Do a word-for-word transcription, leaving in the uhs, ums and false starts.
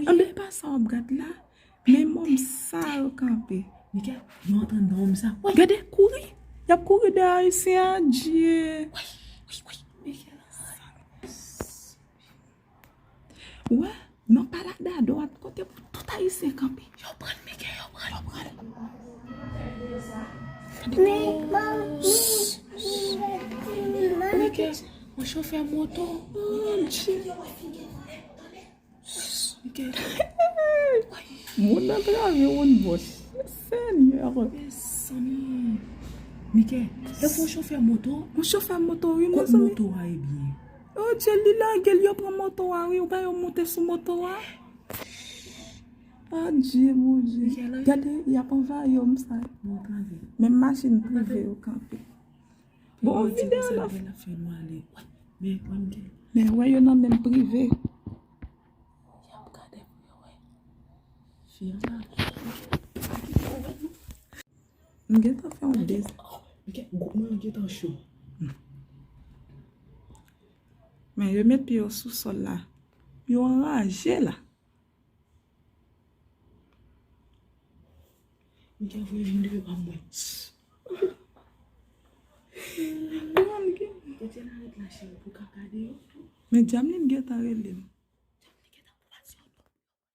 Anben, e pa sa w ap gad la. Men mòm sa yo kanpe. Mika, yo antre anndan mòm sa. Woy! Gade, kouri. Y ap kouri dèyè Ayisyen an, Dye. Woy, woy, woy. Mika. Wè, nan Paladado a, kote pou tout Ayisyen kanpe. Yo pran l, Mika, yo pran l. Yo pran l. Gade kòman. Mika, yon chofè moto. Oh, Dye. Mika. Moun nan trave yon bòs. Senyè. Mezanmi. Mika, e pou chofè moto? Yon chofè moto, wi, mezanmi. Kot moto a ye byen? Oh, Dye, li lage l, yo pran moto a, wi. Ou pa yo monte sou moto a? Ah, Dye, Bondye. Mika, la. Gade, y ap anvayi yo, m sa. Menm machin prive yo kanpe. Bon, videyo la. Men, men, men, wè yo nan menm prive. Y ap gade pou yo wè. Fi an la. M gentan fè yon dez. Mwen gentan cho. Men yo met pye yo sou sòl la. Yo anraje la. Mwen gen vre vin dwe pa mwen. Kote l arete la, cheri, pou ka gade yo? Men Jamlin gentan rele m.